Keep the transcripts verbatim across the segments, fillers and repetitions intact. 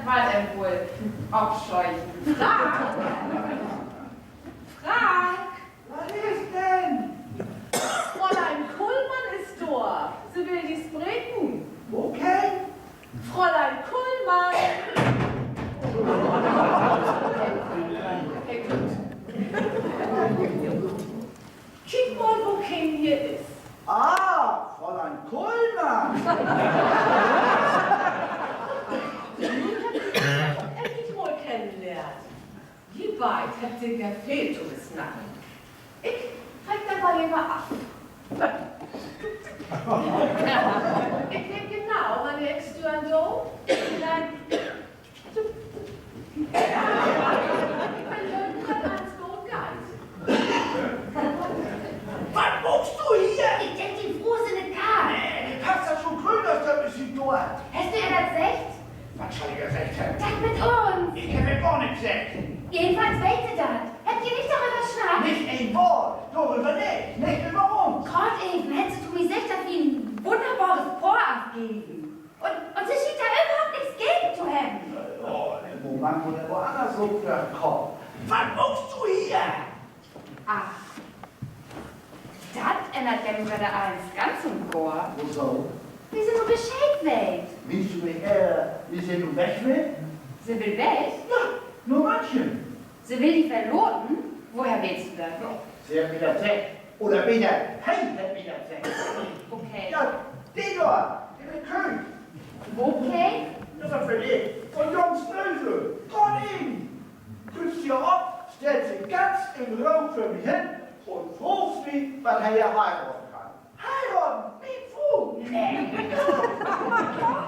Wat em woll opscheuchen. Frank! Frank! Wat is denn? Fräulein Kullmann is dor. Se will di spreken. Wokeen? Fräulein Kullmann. Kiek mal, wokeen hier is. Ah, Fräulein Kullmann. Endlich mal kennenlehrt. Ji beid hebbt seker veel to besnacken. Ik reck dat mal lever af. Ik weet genau, wannehr ik stören do. Ik bün böös, dat allens goot geiht. Wat maakst du hier? Ik denk, dien Fro is in de Kark. Nee, de Paster schon grööt as dat is, dor. Hest du ehr dat seggt? Wat schall ik ehr seggt hebben? Dat mit uns. Ik heff ehr gor nix seggt. Jedenfalls weet se dat. Hebbt ji nich doröver snackt? Nich een Woort. Doröver nich. Nich över uns. Graad even hett se to mi seggt, dat wi en wunnerbores Poor afgeven. Un, un se schient dor överhaupt nix gegen to hebben. Ja, in Moment mutt dat woll anners so vörkamen. Wat maakst du hier? Ach, dat ännert ja nu wedder allens ganz un gor. Woso? Wiel se nu Bescheed weet. Meenst du nich ehr, wi sünd weg wullt? Se will weg? Ja, na München. Se will di verlaten? Woher weetst du dat? Se hett mi dat seggt. Oder beter, he hett mi dat seggt. Okay. Ja, de dor, de mit Köönt. Wokeen? Ja, wat weet ik. Von Jan Snösel. Graad even. Dütt hier op, stellt sik ganz in Roh vör mi hen un fraagt mi, wann he ehr heiraden kann. Heiraden? Mien Fru? Nee.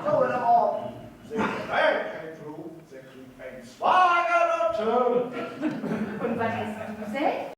So, na, se kriggt keen Fru, se kriggt en Swager dorto. Un wat hest du seggt?